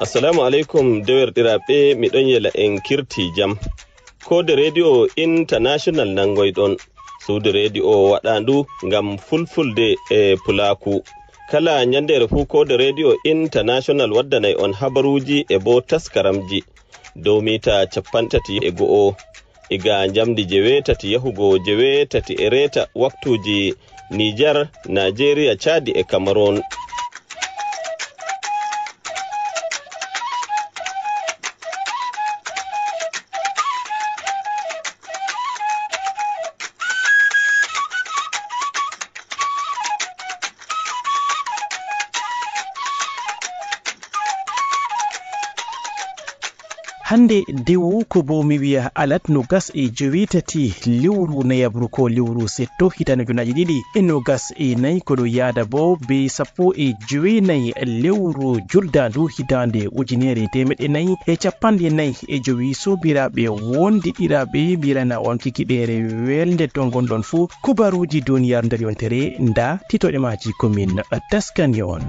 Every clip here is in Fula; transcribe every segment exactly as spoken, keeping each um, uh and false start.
Assalamu aleykum, dewerɗiraaɓe, miɗon yela en kirti jam. Koode Rediyo International nangoyɗon. Suudu Rediyo waɗaandu ngam fulfulde e pulaaku. Kala ñanndeere fuu, Koode Rediyo International waddanay on habaruuji e boo taskaramji dow miita cappanɗe tati e go'o. Iga njamndi jeweetati yahugo jeweetati e reeta waktuuji Nijar, Naajeeriya, Caadi e Kamaruun. Hannde dewu ko bo mi wiya alat nogas e joweetati lewru nayabru ko lewru setto hitaande ujunaaji ɗiɗi e nogas e nayi, ko ɗo yaada bo be sappo e joweenayi lewru juldaandu hitaande ujineere e teemeɗɗe nayi e cappanɗe nayi e jowi. Soobiraaɓe wondiɗiraaɓe, mbirana on kikiɗeere welnde to ngonɗon fuu. Kubaruuji duniyaaru nder yontere nda titooɗe maaji ko min taskani on.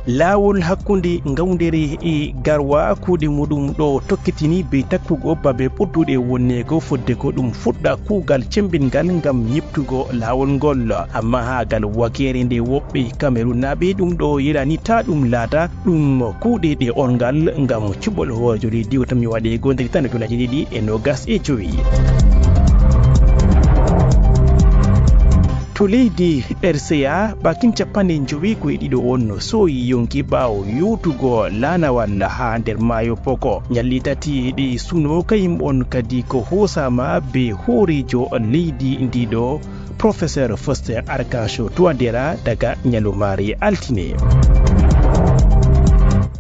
Laawol hakkunde Ngawndere e Garwa, kuuɗe muɗum ɗo tokkitini bee takkugo babe ɓurduɗe wonneego fodde ko ɗum fuɗɗa kuugal cembinngal ngam nyiɓtugo laawol ngol. Ammaa haa gal wakeere nde woɓɓe Kamerunnaaɓe ɗum ɗo yelani taa ɗum laata ɗum kuuɗe ɗe orngal ngam cuɓol hooreejo leydi o tammi waɗeego nder hitaande ujunaaji ɗiɗi e nogas e jowi. To leydi R C A, bakin cappanɗe njoweego e ɗiɗo on no sooyi yonki ɓaawo yootugo laanawal haa nder maayo Poko. Ñalli tati ɗi suno kayim on kadi ko hoosaama be hooreejo leydi ndi ɗo, Professeur Faustin Archange Touadéra daga ñalomaare altine.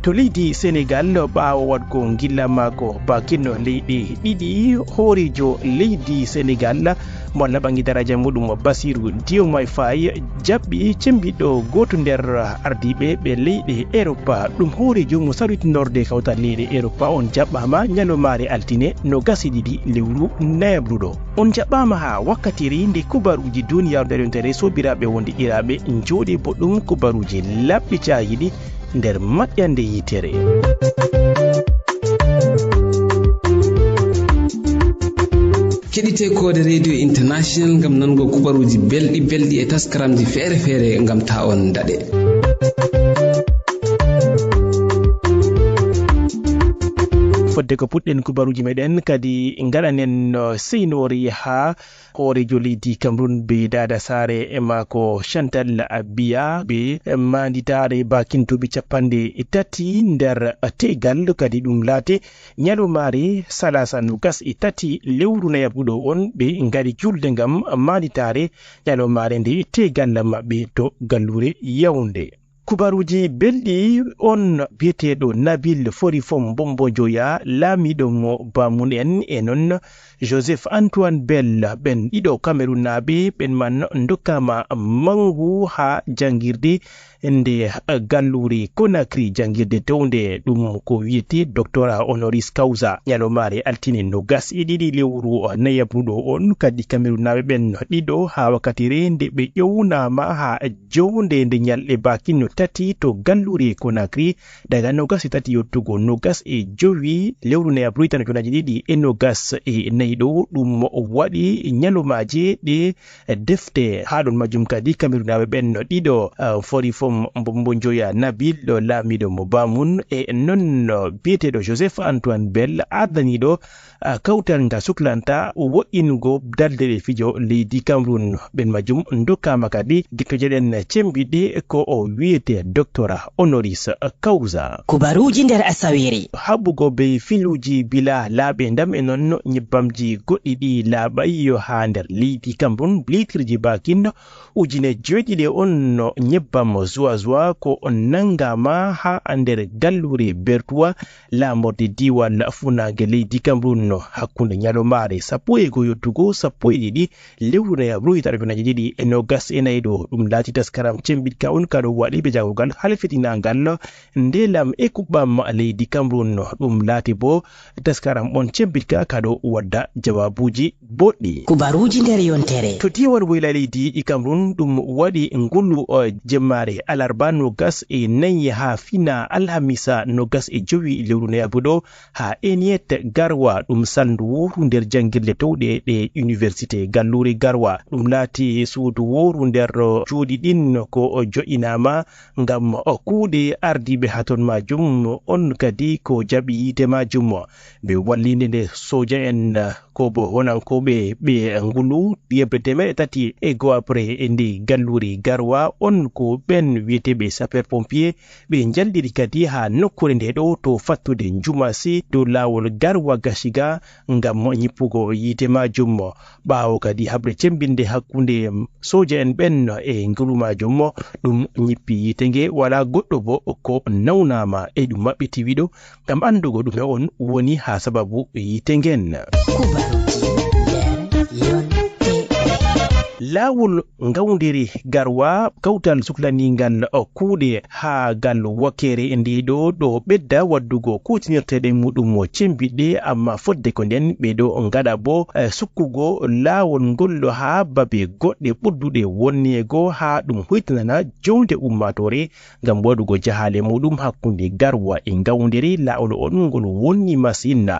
To leydi Senegal, ɓaawo waɗgo ngilla maako bakin leyɗe ɗiɗi, hooreejo leydi Senegal mo Allah ɓangi daraja muɗum, Bassirou Diomaye Faye, jaɓɓi cembiɗɗo gooto nder ardiiɓe ɓe leyɗe Europa. Ɗum hooreejo mo sarwitinorde kawtal leyɗe Europa on jaɓɓaama ñalomaare altine nogas e ɗiɗi lewru nayabru ɗo. On jaɓɓaama haa wakkatire nde kubaruuji duniyaaru nder yontere. Soobiraaɓe wondiɗiraaɓe, njooɗe boɗɗum, kubaruuji laɓɓi caayiɗi nder maƴƴande yitere. Keɗite Koode Radio International ngam nanugo kubaruuji belɗi belɗi e taskaramji feere feere ngam ta on daɗe. Fodde ko puɗɗen kubaruuji meɗen, kadi ngaɗanen, uh, seynoori haa hooreejo leydi Cameroun be daada saare e maako Chantal Biya be maanditaare bakin duuɓi cappanɗe tati nder teegal, kadi ɗum laate ñalomaare salaasa nogas e tati lewru nayabru ɗo on ɓe ngari julde ngam maanditaare ñalomaare nde teegal maɓɓe to galluure Yaoundé. Kubaruuji belɗi on biyeteeɗo Nabil Forifon Bombo Joya, laamiiɗo mo baamun en, e non Joseph Antoine Bell, ɓen ɗiɗo Kamerunnaaɓe, ɓen man ndokkaama mangu haa janngirde nde galluure Conakry, janngirde townde ɗum ko wiyetee doctorat honoris causa. Ñalomaare altine nogas e ɗiɗi lewru nayabru ɗo on, kadi Kamerunnaaɓe ɓen ɗiɗo haa wakkatire nde ɓe ƴownaama haa jownde nde ñalɗe bakin no tati to galluure Conakry, daga nogas e tati yottugo nogas e jowi lewru nayabru hitaande ujunaaji ɗiɗi e nogas e nayi ɗo. Ɗum waɗi ñalomaaje ɗe defte. Haa ɗon majjum kadi, Kamerunaaɓe ɓen no ɗiɗo, ah, Forifon Mbombo Njoya Nabil, ɗo laamiiɗo mo baamun, e non no biyeteeɗo Joseph Antoine Bell, ardaniiɗo, ah, kawtal ngal suklanta wo'ingo darnde ɗe fijo leydi Cameroun. Ɓen majjum ndokkaama kadi gettoje ɗen cembiɗɗe ko o wiyetee doctorat honoris causa. Kubaruuji nder Asawere. Haɓugo bee filuuji bilaa laaɓe ndam e non nyebbamji goɗɗi ɗi laaɓay yo haa nder leydi Cameroun, liitirji baakin ujine joweeɗiɗi on no nyebbam zuwa zuwa ko nangaama haa nder galluure Bertuwa, laamorde diiwal fuunaange leydi Cameroun, hakkunde nyalomaare sappo e go yottugo sappo e ɗiɗi lewru nayabru hitaande ujunaaji ɗiɗi e nogas e nayi ɗo. Ɗum laati taskaram cembiɗka on ka ɗo waɗe be jagorgal halfitinangal ndelam e kuɓɓam leydi Cameroun. Ɗum laati bo taskaram on cembiɗka kaɗo wadda jawaabuuji boɗɗi. Kubaruuji nder yontere. To diiwal woyla leydi e Cameroun, ɗum waɗi ngulu, o, jemmaare alarba nogas e nayi haa fina alhamisa nogas e jowi lewru nayaɓuɗo haa Eniyet Garwa, ɗum salndu wooru nder janngirle towɗe ɗe université galluure Garwa. Ɗum laati suudu wooru nder jooɗi ɗin ko jo'inaama ngam kuuɗe ardiiɓe haa ton maajum, on kadi ko jaɓi yiite maajum. Ɓe wallinde nde soja en ko bo honankooɓe ɓe ngulu yeɓre teemeɗɗe tati e go'aɓre e nde galluure Garwa, on ko ɓen wi'eteeɓe sapeur pompier. Ɓe njalliri kadi haa nokkuure nde ɗo to fattude Njumasi dow laawol Garwa Gashiga ngam ñippugo yiite maajum. Ɓaawo kadi haɓre cemmbinde hakkunde soja en ɓen e ngulu maajum, ɗum ñippi yiite nge, walaa goɗɗo bo ko nawnaama e ɗum maɓɓiti wiɗo ngam anndugo ɗume on woni haa sababu yiite ngen. Kubaruuji nder yontere. Laawol ngawnderi Garwa, kawtal suklaniingal kuuɗe haa gal wakere e nde ɗo, ɗo ɓedda waddugo kuutinirteeɗe muɗum cembiɗɗe, amma fodde ko nden ɓe ɗo ngaɗa bo, eh, sukkugo laawol ngol haa babe goɗɗe ɓurduɗe wonneego haa ɗum hoytinana jownde ummaatoore ngam waɗugo jahaale muɗum hakkunde Garwa e ngawnderi. Laawol on ngol wonni masin.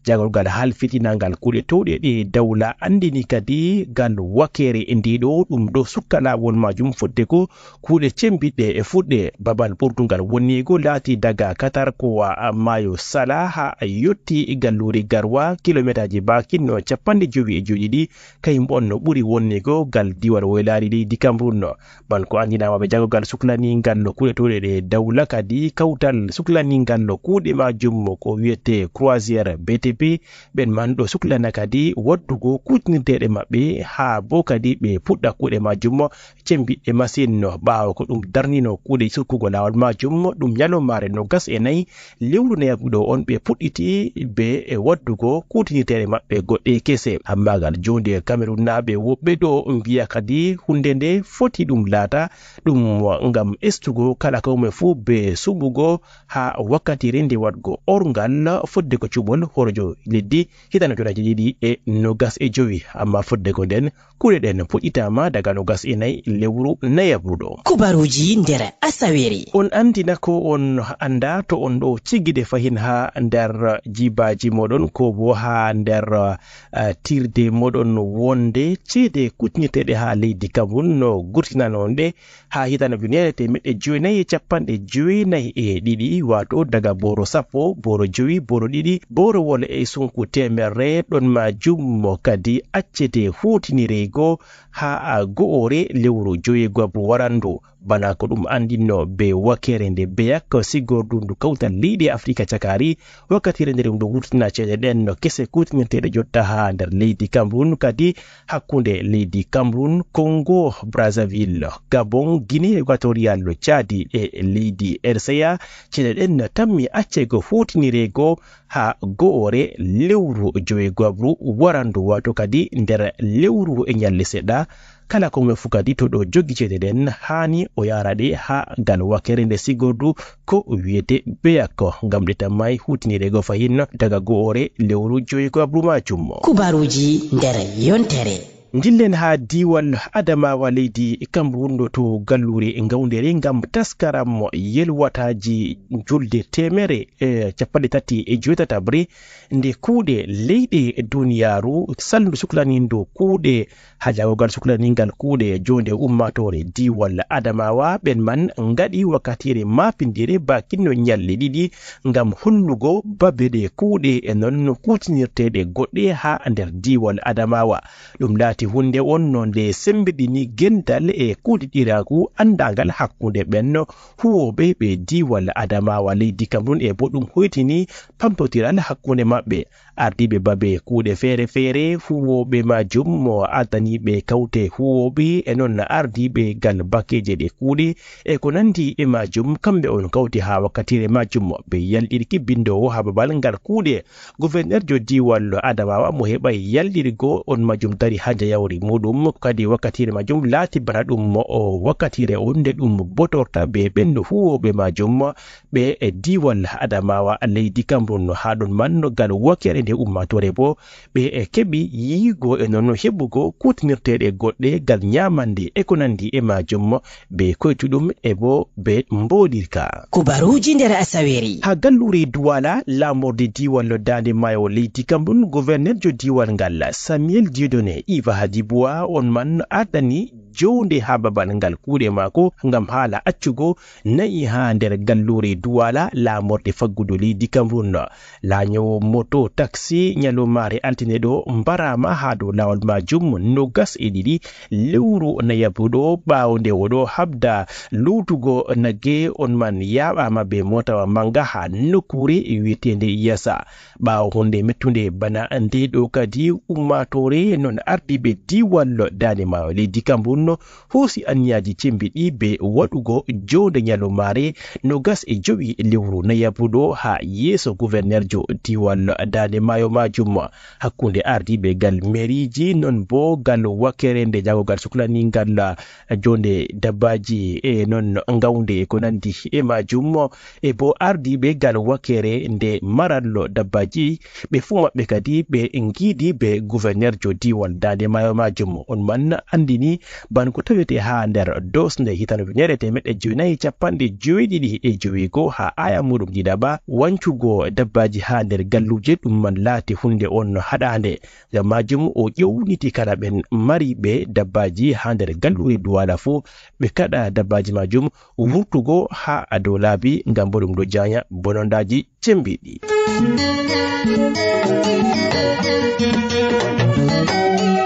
Jagorgal halfitinangal kuuɗe towɗe ɗe dawla anndini kadi gal wakere e nde ɗo, ɗum ɗo sukka laawol maajum fodde ko kuuɗe cembiɗɗe e fuɗɗe. Babal ɓurdungal wonnigo laati daga Katar ko wa maayo Sala haa yotti galluure Garwa, kilomeetaaji baakin no capanɗe jowi e joɗiɗi, kayum on no ɓuri wonnigo gal diiwal woylaari leydi Cameroun. Ban ko anndinaama ɓe jagorgal suklaningal no kuuɗe towɗe ɗe dawla kadi kawtal suklaningal no kuuɗe maajum ko wiyete Croisière B T P, ɓen man ɗo suklana kadi waddugo kuutinirteeɗe maɓɓe haa bo kadi ɓe puɗɗa kuuɗe maajum cembiɗɗe masin. Ɓaawo ko ɗum darnino kuuɗe sukkugo laawol maajum, ɗum ñalawmaare nogas e nayi lewru nayaɓuɗo on ɓe puɗɗiti be e waddugo kuutinirteeɗe maɓɓe goɗɗe kese. Amma gal jonde Kamerunnaaɓe woɓɓe ɗo mbiya kadi hunde nde foti ɗum laata ɗum ngam estugo kala kawme fuu be suɓugo haa wakkatire nde waɗgo orngal fodde ko cuɓol horojo leddi hitande ujunnaji ɗiɗi e nogas e jowi. Amma fodde ko nden, kuuɗe ɗen puɗɗitaama daga nogas e nayi lewru nayaɓru ɗo. Kubaruuji nder asawere. On anndi na ko on annda to on ɗo cigide fahin haa nder jibaaji moɗon ko bo haa nder, eh, tirde moɗon wonde ceede kutinirteeɗe haa leydi Cameroun no gurtinano nde haa hitande ujunere teemeɗɗe jeenayi e capanɗe jeenayi e ɗiɗi, wato daga booro sappo, booro jowi, booro ɗiɗi, boorowol e sunku teemerre, ɗon maajum mo kadi accete huutinireygo haa go'ore lewru joweego warandu. Bana ko ɗum anndinno be wakere nde beyak sigordu ndu kawtal leyɗe Afrika cakari, wakkatire nder ɗum ɗo wurtina ceede ɗen no kese kuutinirteeɗe jotta haa nder leydi Cameroun, kadi hakkunde leydi Cameroun, Congo Brazzaville, Gabon, Guinée Équatoriale, Tchadi e leydi R C A. Ceede ɗen no tammi accego huutinireego haa go'ore lewru joweego warandu, wato kadi nder lewru e ñalɗi seɗɗa. Kala ko men fu kadi to ɗo jogi ceede ɗen haani o yaara ɗe haa gal wakere nde sigordu ko wiyete beyak, ngam ɗe tammaay huutinireego fahin daga go'ore lewru joweego warandu maajum. Kubaruuji nder yontere. Ndillen haa diiwal Adamawa leydi Cameroun ɗo to galluure ngawndere ngam taskaram yelwataaji julde teemere e capanɗe tati e joweetataɓre nde kuuɗe leyɗe duniyaaru salndu suklanindo kuuɗe haa jagorgal suklaningal kuuɗe jonde ummaatoore diiwal Adamawa. Ɓen man ngaɗi wakkatiire maapindire baakinno ñalɗe ɗiɗi ngam hollugo babe ɗe kuuɗe e non kuutinirteeɗe goɗɗe haa nder diiwal Adamawa. Ɗum laati huunde on no nde sembiɗini gendal e kuuɗiɗiraagu anndaangal hakkunde ɓen huwooɓe ɓe diiwal Adamawa leydi Cameroun, e bo ɗum hoytini pamtotiral hakkunde maɓɓe. Ardiiɓe babe kuuɗe feere-feere, huwooɓe maajum mo ardaniiɓe kawte huwooɓe e non ardiiɓe gal bakkeeje ɗe kuuɗe e ko nandi e maajum, kamɓe on kawti haa wakkatiire maajum. Ɓe yalɗirki binndoowo haa babal ngal kuuɗe, gouverneur jo diiwal Adamawa mo heɓay yalɗirgo on maajum dari haa yawri muɗum kadi wakkatiire majum laati bana ɗum o wakkatiire on nde ɗum botorta be ɓen huwooɓe majum ɓe e diiwal Adamawa leydi Cameroun. Haa ɗon man gal wakere nde ummaatoore bo ɓe e keɓi yiigo e noon heɓugo kuutinirteeɗe goɗɗe gal nyaamande e ko nandi e majum be koytuɗum e bo be mboɗirka. Kubaruuji nder Asawere. Haa galluure Duwala, laamorde diiwal Daande Maayo leydi Cameroun, governerjo diiwal ngal, Samuel Dieudonné Iva Hadibouah, on man ardani jownde haa babal ngal kuuɗe maako ngam haala accugo na'i haa nder galluure Duwala, laamorde faggudu leydi Cameroun. Laanyowo moto taksi nyalomaare altine ɗo mbaraama haa dow laawol majum nogas e ɗiɗi lewru nayabu ɗo, ɓaawo nde o ɗo habda luutugo nagge on man yaaɓaama be mootawa manga haa nokkuure wi'eteende Yasa. Ɓaawo hunde mettunde bana nde ɗo kadi, ummaatoore non ardiiɓe diiwal Daande Maayo leydi Cameroun hoosi anniyaaji cembiɗi be waɗugo joonde nyalomaare nogas e jowi lewru nayabu ɗo haa yeeso governerjo diiwal Daande Maayo majum. Hakkunde ardiiɓe gal meriiji non bo gal wakere nde jagogal suklani ngal joonde dabbaaji e non ngawnde e ko nandi e majum, e bo ardiiɓe gal wakere nde marallo dabbaaji, ɓe fuu maɓɓe kadi ɓe ngiidi be governerjo diiwal Daande Maayo majum. On man anndini ban ko tawete haa nder doosnde hitande ujunere teemeɗɗe jeenayi e capanɗe jeeɗiɗi e jowi go haa aya muɗum ɗiɗaɓa, wancugo dabbaaji haa nder galluuje ɗum man laati hunde on haɗaande. Ngam majum o ƴewniti kala ɓen mari ɓe dabbaaji haa nder galluure Duwala fuu, ɓe kaɗa dabbaaji majum wurtugo haa dow laabi, ngam bo ɗum ɗo jaanya bonondaaji cembiɗi.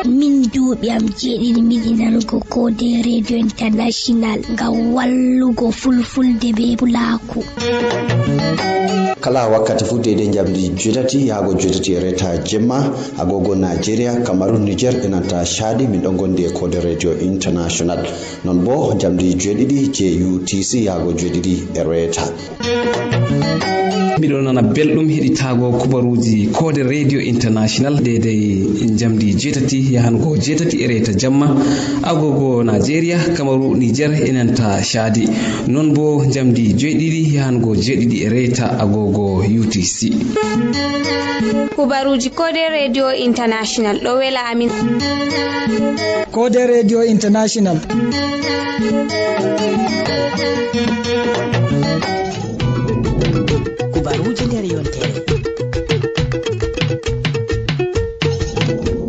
Min duuɓi am jeeɗiɗi miɗi nanugo Koode Radio International ngam wallugo fulfulde be pulaaku. Kala wakkati fuu deydey njamdi joytati yahgo joytati e reeta jemma, agogo Nigeria, Cameroun, Niger e nanta Chadi, min ɗon ngondi e Koode Radio International. Non bo njamdi joyɗiɗi je U T C yahgo joyɗiɗi e reeta. Miɗo nana belɗum heɗitaago kubaruuji Koode Radio International deydey njamdi jeetati yahango jeetati e reeta jamma, agogo Nigeria, Kamaru, Niger e nanta Chadi. Non bo njamdi joyɗiɗi yahango jeeɗiɗi e reeta agogo U T C. Kubaruuji Koode Radio International ɗo wela amin. Koode Radio International. Kubaruuji nder yontere.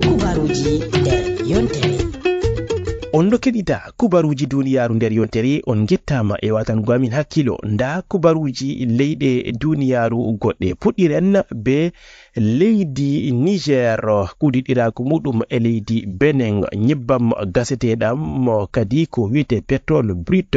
Kubaruuji nder yontere. On ɗo keɗita kubaruuji duniyaaru nder yontere, on ngettaama e watango amin hakkilo. Nda kubaruuji leyɗe duniyaaru goɗɗe. Puɗɗiren be leydi Niger, kudiɗiraaku muɗum e leydi Benin, nyebbam gaseteeɗam kadi ko wi'ete pétrole brut,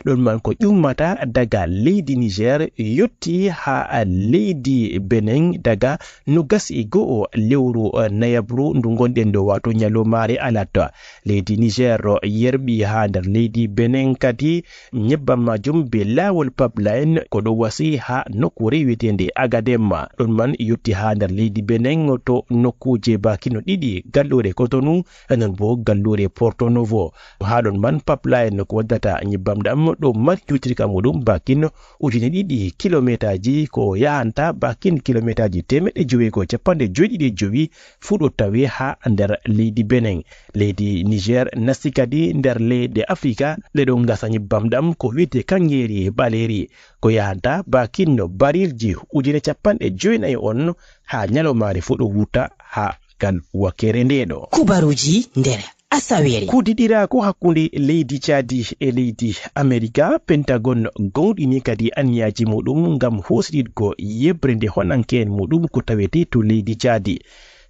ɗon man ko ƴummata daga leydi Niger yotti haa leydi Benin daga nogas e go'o lewru, eh, nayabru ndu ngonɗen ɗo, wato nyalomaare alat. Leydi Niger yerɓi haa nder leydi Benin kadi nyebbam majum be laawol pipeline ko ɗo wasi haa nokkuure wi'eteende Agadem. Ɗon man yotti haa nder leydi Benin to nokkuuje baakino ɗiɗi, galluure Cotonou, e non bo galluure Porto Novo. Haa ɗon man pipeline ko waddata nyebbam ɗam ɗo mari juutirka muɗum baakin ujine ɗiɗi kilomeetaaji, ko yahanta baakin kilomeetaaji teemeɗɗe joweego e capanɗe joweeɗiɗi e jowi fuu ɗo tawe haa nder leydi Benin. Leydi Niger nasti kadi nder leyɗe Afrika ɗe ɗon ngasa nyebbam ɗam ko wi'ete kangeeri ɓaleeri, ko yahanta baakin no barilji ujine capanɗe jowenayi on haa nyalomaare fuu ɗo wurta haa gal wakere nde ɗo. Kubaruuji nder Asawere. Kudiɗiraaku hakkunde leydi Caadi e leydi Amerika, Pentagon gomɗini kadi anniyaaji muɗum ngam hoosiɗgo yeɓre nde honanke'en muɗum ko tawete to leydi Caadi.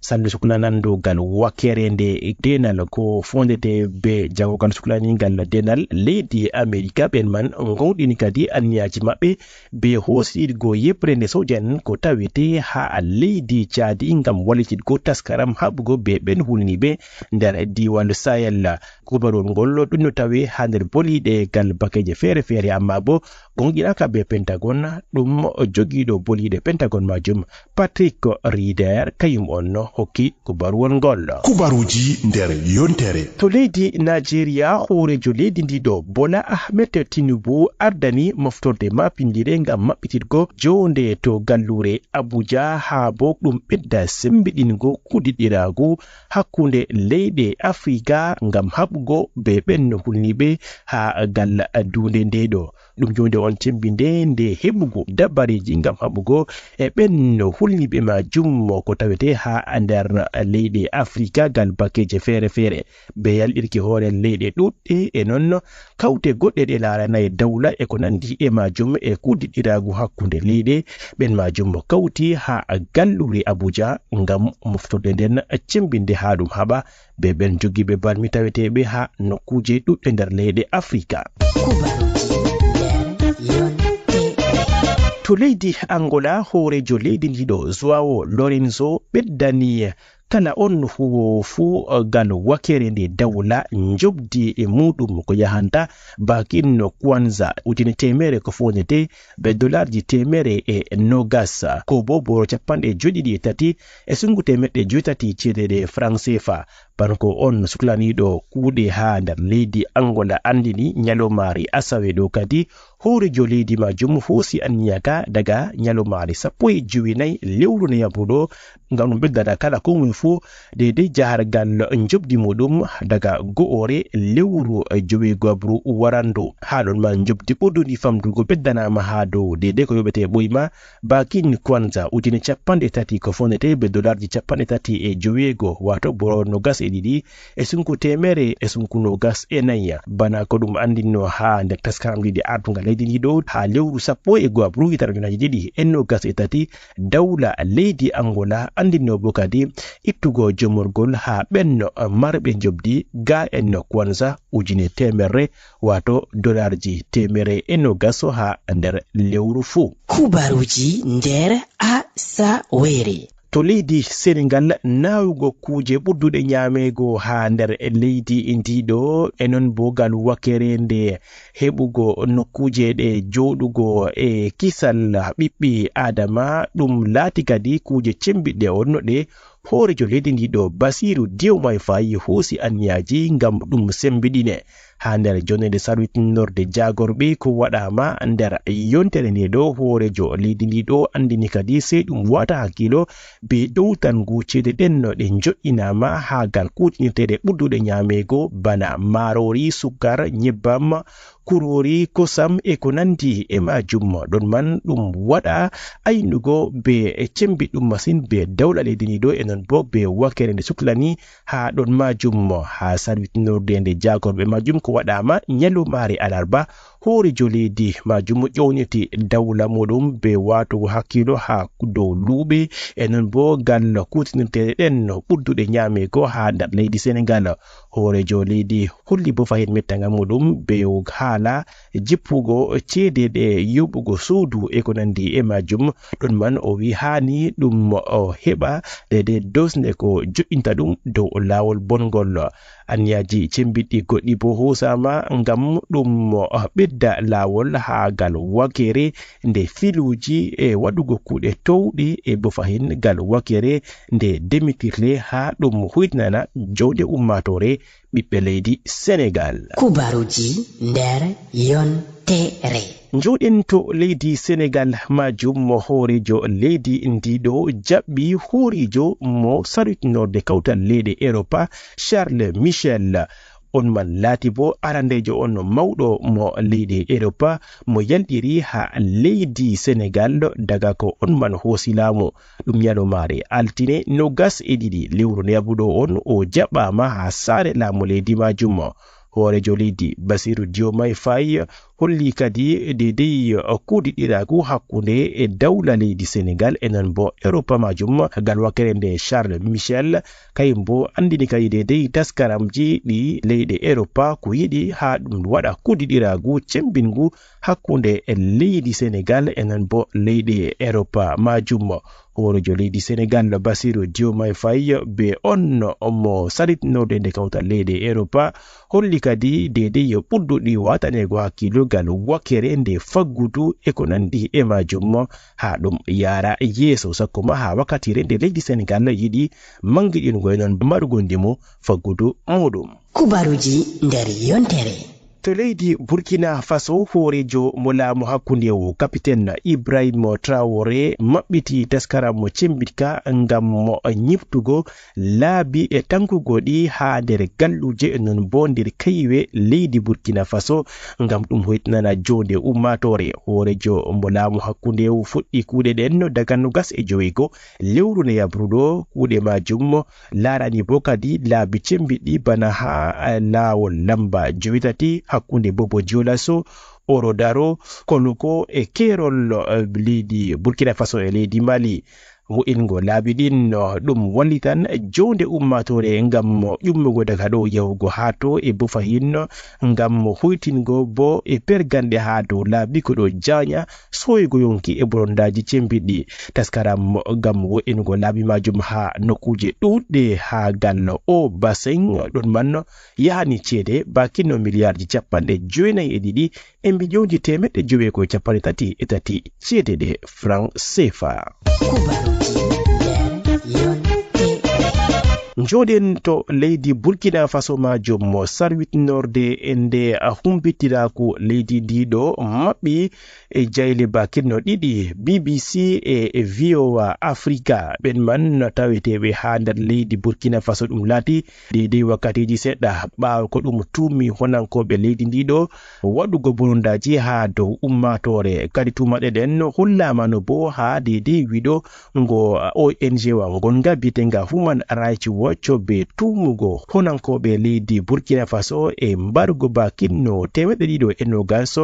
Sallu suklanandogal wakere nde denal ko fondete be jagogal suklaningal denal leydi Amerika, ɓen man gomɗini kadi anniyaaji maɓɓe be hoosiɗgo yeɓre nde sojan ko tawete haa leydi Caadi ngam wallititgo taskaram haɓugo be ɓen hulniiɓe nder diiwal Sahel. Kubaruwol ngol ɗum no tawe haa nder boliiɗe gal bakeeje feere-feere, ammaa bo gomɗinaaka be Pentagon, ɗum jogiiɗo boliiɗe Pentagon majum, Patrick Ryder, kayum on no hokki kubaruwol ngol. Kubaruji nder yontere. To leydi Najeriya, hooreejo leydi ndi ɗo, Bola Ahmed Tinubu, ardani moftorde maapindire ngam maɓɓitirgo joonde to galluure Abuja, haa bo ɗum ɓedda sembiɗingo kuudiɗɗiraagu hakkunde leyɗe Afrika ngam haɓugo be ɓen no hulniiɓe haa gal duunde nde ɗo. Ɗum joonde on cembinde nde heɓugo dabareeji ngam haɓugo e ɓen no hulniiɓe maajum ko tawete haa nder leyɗe Afrika gal bakkeeje feere-feere. Be yalɗirki hoore leyɗe ɗuɗɗe e non kawte goɗɗe ɗe laaranaay dawla e ko nandi e maajum e kuudiɗɗiraagu hakkunde leyɗe, ɓen maajum mo kawti haa galluure Abuja ngam moftorde nden cembinde haa ɗum haɓa be ɓen jogiiɓe balmi taweteeɓe haa nokkuuje ɗuɗɗe nder leyɗe Afrika. Kubaruji nder yontere. To leydi Angola, hooreejo leydi ndi ɗo, Joao Lorenzo, ɓeddani kala on huwoowo fuu, eh, gal wakere nde dawla njoɓdi e muɗum ko yahanta bakin no kwanza ujine teemere ko foondete be dolarji teemere e nogas, ko bo boro cappanɗe joyɗiɗi e tati e sungu teemeɗɗe joytati ceede ɗe franc C F A. Bana ko on suklaniiɗo kuuɗe haa nder leydi Angola anndini nyalomaari asawe ɗo kadi, hooreejo leydi maajum hoosi anniya ka daga nyalomaari sappo e jowi nayi lewru ne yabuɗo, ngam ɗum ɓeddana kala ko moye fuu deydey jahargal njoɓdi muɗum daga go'ore lewru joweego abru warandu. Haa ɗon ma njoɓdi ɓurdundi famdugo ɓeddanaama haa dow deydey ko yoɓete ɓoyma, bakin kwanza ujine cappanɗe tati ko fondete be dolarji cappanɗe tati e joweego, waato boro nogas e ɗiɗi e sunku teemere e sunku nogas e nayi. Bana ko ɗum anndinno haa nder taskaramji ɗi ardungal leydi ndi ɗo, haa lewru sappo e go'o abru hitande ujunaaji ɗiɗi e nogas e tati, dawla leydi Angola anndinno bo kadi ittugo jomorgol haa ɓen marɓe njoɓdi ga en kwanza ujine teemerre, waato dolarji teemere e nogas haa nder lewru fuu. Kubaruji nder Asawere. To leydi Senegal, naawugo kuuje ɓurduɗe nyaameego haa nder leydi ndi ɗo, e non bo gal wakere nde heɓugo nokkuuje ɗe jooɗugo e kisal ɓiɓɓe Adama, ɗum laati kadi kuuje cembiɗɗe on ɗe hooreejo leydi ndi ɗo, Basiru Diomaye Faye, hoosi anniyaaji ngam ɗum sembiɗine. Haa nder jonnde sarwitinorde jaagorɓe ko waɗaama nder yontere nde ɗo, hooreejo leydi ndi ɗo anndini kadi sey ɗum wata hakkilo be ɗowtangu ceede ɗen no ɗe njo'inaama haa gal kuutinirteeɗe ɓurduɗe nyaameego bana maaroori, sukar, nyebbam, kuroori, kosam e ko nandi e maajum. Ɗon man ɗum waɗa aynugo be cembiɗɗum masin be dawla leydi ndi ɗo e non bo be wakere nde suklani haa ɗon maajum, haa sarwitinorde nde jaagorɓe maajum ko waɗaama nyalomaare alarba, hooreejo leydi maajum ƴowniti dawla muɗum be waatugo hakkilo haa dow luuɓe e non bo gal kuutinirteeɗe ɗen no ɓurduɗe nyaameego haa nder leydi Senegal. Hooreejo leydi holli bo fahin mettangal muɗum be haala jippugo ceede ɗe yoɓugo suudu e ko nandi e maajum. Ɗon man o wi haani ɗum o heɓa deydey dosnde ko jo'inta ɗum dow laawol bongol. Anniyaaji cembiɗɗi goɗɗi bo hoosaama ngam ɗum ɓedda laawol haa gal wakere nde filuuji e waɗugo kuuɗe towɗi e bo fahin gal wakere nde demitirle haa ɗum huytinana joonde ummaatoore ɓiɓɓe leydi Senegal. Kubaruji nder yontere. Njooɗen to leydi Senegal, maajum mo hooreejo leydi ndi ɗo jaɓɓi hooreejo mo sarwitinorde kawtal leyɗe Europa, Charles Michel. On man laati bo arandeejo on mawɗo mo leyɗe Europa mo yalɗiri haa leydi Senegal daga ko on man hoosi laamu. Ɗum nyalomaare altine nogas e ɗiɗi lewru neeɓuɗo on o jaɓɓaama haa saare laamu leydi maajum. Hooreejo leydi Basiru Diomaye Faye holli kadi deydey kuudiɗɗiraagu hakkunde e dawla leydi Senegal e non bo Europa maajum. Gal wakere nde Charles Michel kayum bo anndini kadi deydey taskaramji ɗi leyɗe Europa ko yiɗi haa ɗum waɗa kuudiɗɗiraagu cembingu hakkunde e leydi Senegal e non bo leyɗe Europa maajum. Hooreejo leydi Senegal, Bassirou Diomaye Faye, be on mo salitnorde nde kawtal leyɗe Europa, holli kadi deydey ɓurduɗi wataneego hakkilogal wakkere nde faggudu e ko nandi e majum, haa ɗum yaara yeeso, sakko ma haa wakkatire nde leydi Senegal yiɗi mangiɗingo e noon mbaɗugo ndimu faggudu muɗum. Kubaruji nder yontere. To leydi Burkina Faso, hooreejo mo laamu hakkundeewu, Kapiten Ibrahim Traoré, maɓɓiti taskaram mo cembiɗka ngam mo ñiɓtugo laabi e tankugo ɗi haa nder galluuje e noon boo nder kaywe leydi Burkina Faso, ngam ɗum hoytinana joonde ummaatoore. Hooreejo mo laamu hakkundeewu fuɗɗi kuuɗe ɗen no daga nogas e joweego lewru ne yabruɗo. Kuuɗe maajum laarani boo kadi laabi cembiɗɗi bana haa, eh, laawol lamba jowi tati hakkunde Bobo Dioulasso, Orodaro, Kologo e keerol, eh, leydi Burkina Faso e leydi Mali. Wo'ingo laabi ɗin, no ɗum wallitan joonde ummaatoore ngam ƴummugo daga ɗo yahugo haa to e boo fahin, no ngam hoytingo boo e perganɗe haa dow laabi ko ɗo jaanya sooygo yonki e bonondaaji cembiɗɗi. Taskaram ngam wo'ingo laabi maajum haa nokkuuje ɗuuɗɗe haa gal o Basen ɗon man yahani ceede bakinno miliyarji capanɗe jeenayi e ɗiɗi e miliyonji teemeɗɗe joweego e capanɗe tati e tati ceede ɗe franc C F A. Kubaruji nder yontere. Njooɗen to leydi Burkina Faso maajum mo sarwitnorde e nde a humbitiraaku leydi ndi ɗo maɓɓi e jayle bakinno ɗiɗi, B B C e, e V O A Africa. Ɓen man no taweteeɓe haa nder leydi Burkina Faso ɗum laati deydey wakkatiiji seɗɗa ɓaawo ko ɗum tuumi honankooɓe leydi ndi ɗo waɗugo bonondaaji haa dow ummaatoore. Kadi tuumaɗe ɗen no hollaama no boo haa deydey wiɗo ngo O N G wa ngonga biyetenga Human Rights Watch be tuumugo honankooɓe leydi Burkina Faso e mbargo bakinno teemeɗɗe ɗiɗo e nogas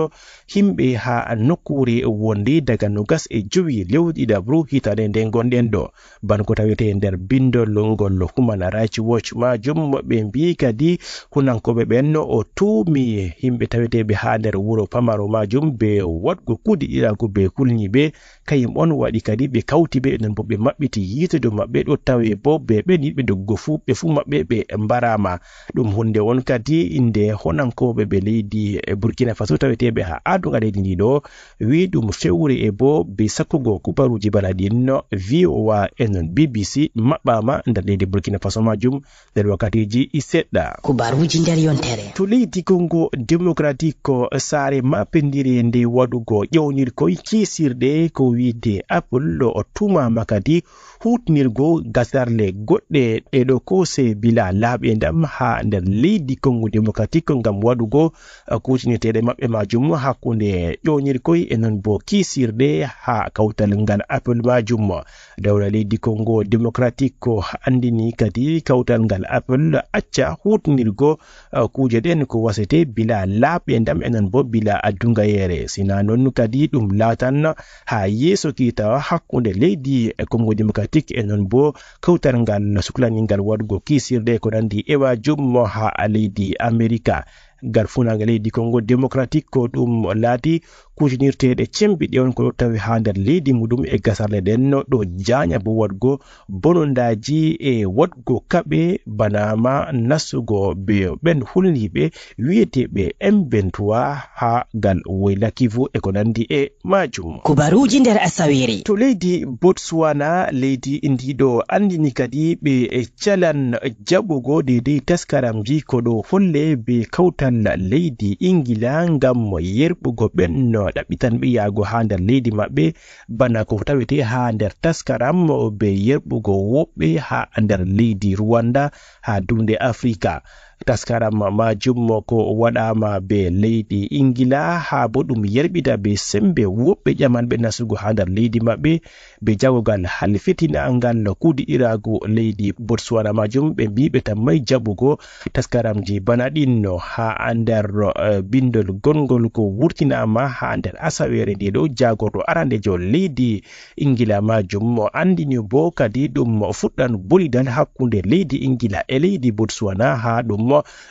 himɓe haa nokkuure wonde daga nogas e jowi lewru ɗiɗaɓru hitaande nde ngonɗen ɗo. Ban ko tawetee nder bindol ngol Human Rights Watch maajum, ɓe mbii kadi hunankooɓe ɓen o tuumi himɓe taweteeɓe haa nder wuro pamaro maajum be waɗgo kuuɗe ɗiɗaɓru be kulniiɓe. Kayum on waɗi kadi ɓe kawti ɓe, enen boo ɓe maɓɓiti yiite dow maɓɓe, ɗo tawe boo be ɓen yiɗɓe doggo fuu, ɓe fuu maɓɓe ɓe mbaraama. Ɗum huunde on kadi nde honankooɓe ɓe leydi Burkina Faso taweteeɓe haa aaduga leydi ndi ɗo, wi ɗum fewre e boo be sakkugo kubaruuji bana ɗin, V O A e non B B C maɓɓaama nder leydi Burkina Faso maajum nder wakkatiiji seɗɗa. Kubaruuji nder yontere. To leydi Congo Démocratique, ko saare maapindire nde waɗugo ƴeewnirkoy kiisirɗe ko wi'ete Apple o tuumaama kadi huutinirgo gasarle goɗɗe ɗe ɗo koose bilaa laaɓeendam haa nder leydi Congo Démocratique ngam waɗugo, eh, kuutinirteeɗe maɓɓe maajum hakkunde ƴoonirkoy e non boo kiisirɗe haa kawtal ngal Apple maajum. Dawla leydi Congo Démocratique ko anndini kadi kawtal ngal Apple acca huutinirgo, eh, kuuje ɗen ko wasete bilaa laaɓeendam e non boo bilaa addugayeere. Sinaa non kadi ɗum laatan haa yeeso kiitawa hakkunde leydi Congo Démocratique e non boo kawtal ngal suklaningal waɗugo kiisirɗe ko nanndi e waajum mo haa leydi Amerika. Ngal fuunaange leydi Congo Démocratique ko ɗum laati kuutinirteeɗe cembiɗɗe on ko ɗo tawi haa nder leydi muɗum e gasarle ɗen no ɗo jaanya bo waɗgo bonondaaji e waɗgo kaɓe bana ma nasugo be ɓen hulniiɓe wi'eteeɓe M vingt-trois haa ngal Woyla Kivu e ko nanndi e maajum. Kubaruuji nder asaweere. To leydi Botswana, leydi ndi ɗo anndini kadi ɓe calan jaɓugo deydey taskaramji ko ɗo holle be kawtal leydi Ingila ngam yerɓugo ɓen no ɗaɓɓitanɓe yaago haa nder leydi maɓɓe, bana ko tawete haa nder taskaram be yerɓugo woɓɓe haa nder leydi Rwanda haa duunde Afrika. Taskaram maajum ko waɗaama be leydi Ingila haa bo ɗum yerɓita be sembe woɓɓe ƴamanɓe nasugo haa nder leydi maɓɓe be jagogal halfitinangal kuudiɗiraagu leydi Botswana maajum. Ɓe mbii ɓe tammay jaɓugo taskaramji bana ɗin no haa nder, eh, bindol gongol ko wurtinaama haa nder asaweere nde ɗo. Jaagorɗo arandejo leydi Ingila maajum mo anndini bo kadi ɗum fuɗɗan bolidal hakkunde leydi Ingila e leydi Botswana haa ɗum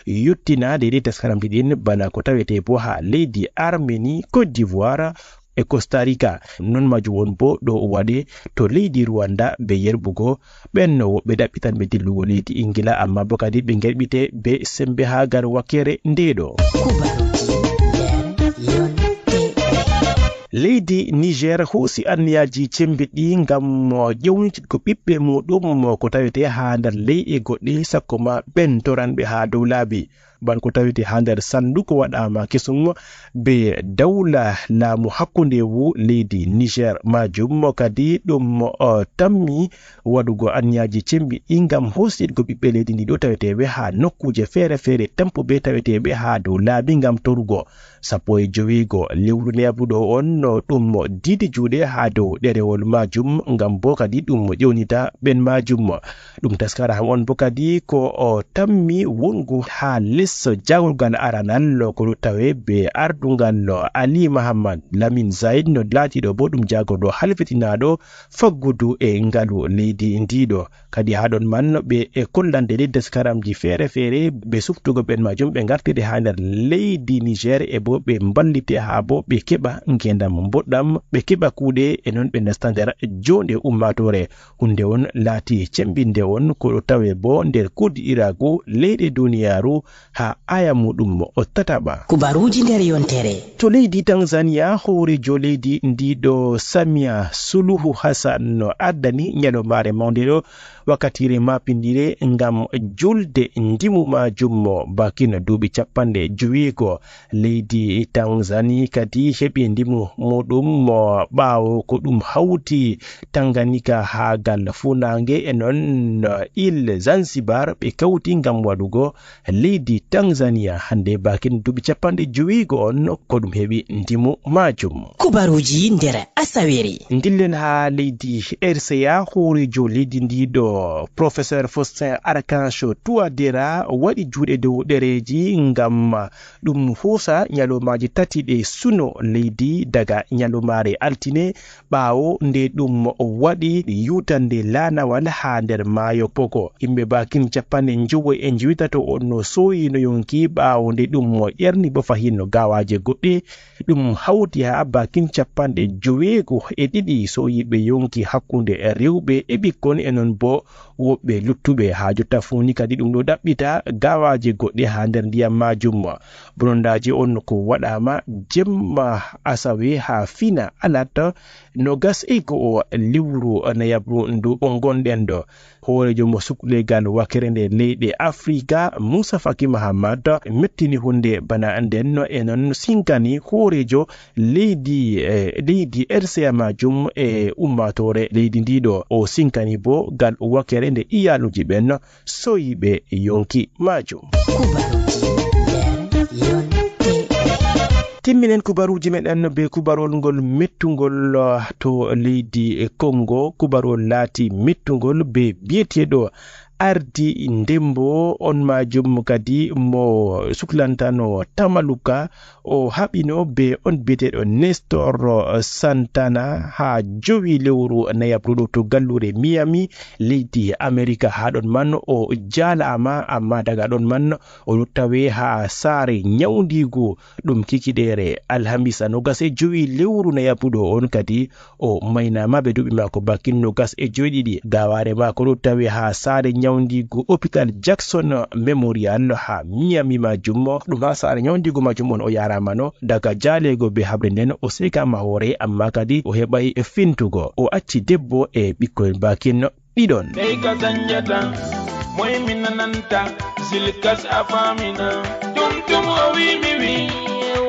yottina deydey taskaramji ɗin bana ko tawete bo haa leydi Armenie, Côte d'Ivoire, e Costa Rica. Non majum won boo ɗo waɗe to leydi Rwanda be yerɓugo ɓen woɓɓe ɗaɓɓitanɓe dillugo leydi Ingila, ammaa boo kadi ɓe ngerɓite be sembe haa gal wakkere nde ɗo. Kubaruuji nder yontere. Leydi Niger hoosi anniyaaji cembiɗɗi ngam ƴewnitgo ɓiɓɓe muuɗum ko tawete haa nder leyɗe goɗɗe, sakko ma ɓen toranɓe haa dow laabi. Ban ko tawete haa nder sannduko waɗaama kesum be dawla laamu hakkundewu leydi Niger. Majum kadi ɗum, o, tammi waɗugo anniyaaji cembiɗɗi ngam hoositgo ɓiɓɓe leydi ndi ɗo taweteeɓe haa nokkuuje feere-feere, tampuɓe taweteeɓe haa dow laabi ngam torugo. Sappo e jowiigo lewru neeɓuɗo on, no ɗum diidi juuɗe haa dow ɗerewol majum, ngam boo kadi ɗum ƴewnita ɓen majum. Ɗum taskaram on boo kadi ko o tammi wongo haa les jaagorgal aranal ko ɗo tawe be ardungal Ali Mahamad Lamin Zaid, no laatiiɗo boo ɗum jaagorɗo halfitinaaɗo faggudu e ngalu leydi ndiiɗo. Kadi haa ɗon man ɓe e kollande ɗe daskaramji feere-feere be suftugo ɓen majum ɓe ngartire haa nder leydi Niger e boo ɓe mballite haa boo ɓe keɓa ngeendam mboɗɗam, ɓe keɓa kuuɗe e non ɓe nasta nder joonde ummaatoore. Huunde on laati cemmbinde on ko ɗo tawe boo nder koddiɗiraagu leyɗe duniyaaru haa aya muɗum o tataɓa. Kubaruuji nder yontere. To leydi Tanzania, hooreejo leydi ndiiɗo Samia Suluhu Hassan no ardani nyalomaare mawnde ɗo wakkatiire maapindire ngam julde ndimu majum mo bakin duuɓi cappanɗe jowiigo. Leydi Tanzania kadi heɓi ndimu muɗum mo ɓaawo ko ɗum hawti Tanganyika haa gal fuunaange e non Ile Zanzibar ɓe kawti ngam waɗugo leydi Tanzania hannde bakin duuɓi cappanɗe jowiigo on ko ɗum heɓi ndimu majum. Kubaruuji nder asawere. Ndillen haa leydi R C A, hooreejo leydi ndiiɗo Professeur Faustin Archange Touadéra waɗi juuɗe dow ɗereeji ngam ɗum hoosa nyalomaaji tati ɗe suno leydi daga nyalomaare altine ɓaawo nde ɗum waɗi yutande laanawal haa nder maayo Pogo. Yimɓe bakin cappanɗe njowo e njowi tato on no sooyi no yonki ɓaawo nde ɗum ƴerni bo fahin no gawaaje goɗɗe. Ɗum hawti haa bakin cappanɗe joweego e ɗiɗi sooyiiɓe yonki hakkunde rewɓe e ɓikkon e non bo woɓɓe luttuɓe. Haa jotta fuu ni kadi ɗum ɗo ɗaɓɓita gawaaje goɗɗe haa nder ndiyam maajum. Bonondaaji on ko waɗaama jemma asawe haa fina alat nogas e go'o lewru nayaɓru ndu ngonɗen ɗo. Hooreejo mo sukleegal wakere nde leyɗe Afrika, Musa Faki Mahamat, mettini huunde bana nden e non sinkani hooreejo leydi, eh, leydi R C A maajum e ummaatoore leydi ndiiɗo. O sinkani bo gal wakere nde iyaaluuji ɓen sooyiiɓe yonki maajum. Kubaruuji nder yontere. Timminen kubaruuji meɗen be kubarol ngol mettungol, uh, to leydi Congo. Kubarol laati mettungol be biyeteeɗo Ardi Ndembo, on maajum kadi mo suklantano Tamaluka, o haɓino be on biyeteeɗo Nestor Santana haa jowi lewru nayaɓru ɗo to galluure Miami, leydi Amerika. Haa ɗon man o jaalaama, amma daga ɗon man o ɗo tawe haa saare nyawndiigu ɗum kikiɗeere. Alhamisa nogas e jowi lewru nayaɓru ɗo on kadi o maynaama be duuɓi maako bakin nogas e joweɗiɗi. Gawaare maako ɗo tawe haa saare nyawndiigu Hopital Jackson Memorial haa Miami maajum. Ɗum haa saare nyawndiigu maajum on o yahraama no daga jaaleego be haɓre nden o seekaama hoore, amma kadi o heɓay fintugo. O acci debbo e ɓikkoy bakin ɗiɗon. Ɓey ka sanjata, moy mi nananta, silkas a faamina. Tum tum o wi mi wi,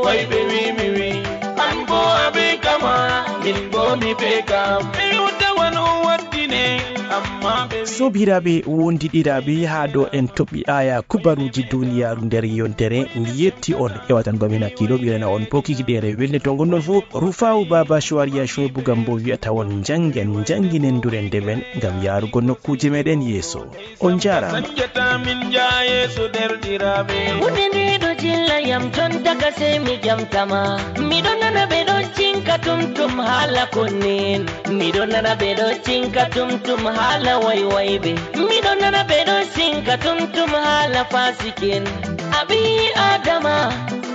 wayɓe wi mi wi. An bo a be kama, min bo mi be kam. Ɓe o tawan o waddine, amma ɓe wi. Sobiraaɓe wondiɗiraaɓe, haa ɗo en toɓɓi aya kubaruuji duniyaaru nder yontere. Mi yetti on e watango min hakkiilo, mi rena on bo kikiɗeere welnde to ngonɗon fuu. Rufaa'u Baaba Shuwariya Shuwaibu Gambo wi'ata on njanngen, njannginen durende men ngam yaarugo nokkuuje meɗen yeeso. On njaaraama. Sanjata min njaha yeeso derɗiraaɓe. Wonde miɗo jilla yam jonta ka sey mi jamtama. Miɗo nana ɓe ɗo cinka tum tum haala konnin. Miɗo nana ɓe ɗo cinka tum tum haala waywayɓe. Miɗo nana ɓe ɗo cinka tum tum haala faasiken. A ɓii Adama,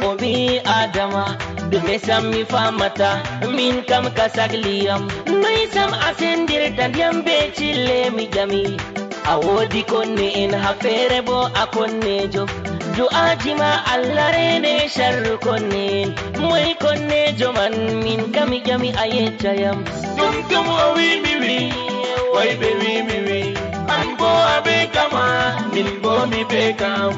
o ɓii Adama. Ɗume sam mi famata, min kam ka sakliyam. Noy sam a sendirta ndiyam be cille mi ƴami. A woodi konne en ha feere bo a konnejo. Du'aaji ma Allah reene sharru konne en. Moy konnejo man min kam mi ƴami a yeccayam. Ɗum ɗum o wi mi wi, wayɓe wi mi wi. An bo a be kama, min bo mi be kam.